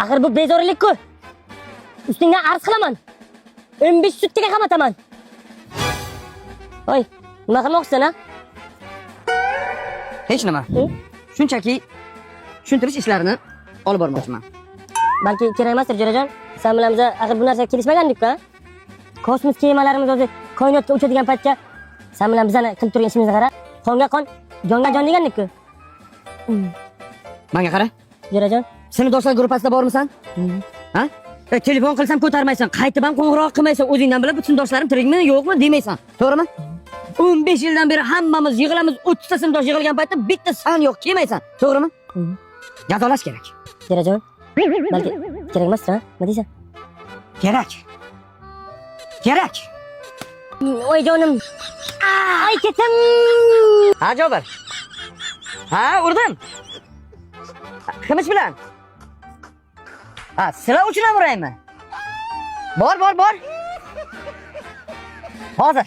Axir bu bezorilik-ku. Ustingdan arz qilaman. 15 sutkaga qamataman. Oy, nima qilmoqchisan, a? Hech nima. Hı? Shunchaki tushuntirish ishlarini olib bormoqchiman. Balki kerak emasdir, jo'rajon. Sen bilan biz axir bu narsaga kelishmagandik-ku, a? Kosmos kemalarimiz o'zi koinotga uchadigan paytga sen bilan bizani qilib turgan ishimizni qara. Qonga qon, jonga jon degandik-ku. Menga qara. Jo'rajon. Sinfdoshlar gruppasida bormisan? Ha? Telefon qilsam ko'tarmaysan, qaytib ham qo'ng'iroq qilmaysan, o'zingdan bilib sinfdoshlarim tirikmi, yo'qmi demaysan. To'g'rimi? 15 yildan beri hammamiz yig'ilamiz, 30 ta sinfdosh yig'ilgan paytda bitta san yo'q, kelmaysan. To'g'rimi? Jazolash kerak. Jo'rajon. Balki kerak emasdir, ha? Nima deysan? Kerak. Kerak. Oy jonim. Ay ketim. Ha, Jobir. Ha, urdim. Qimich bilan. Ha, sizlar uchun ham uraymi? Bor, bor, bor. Hozir.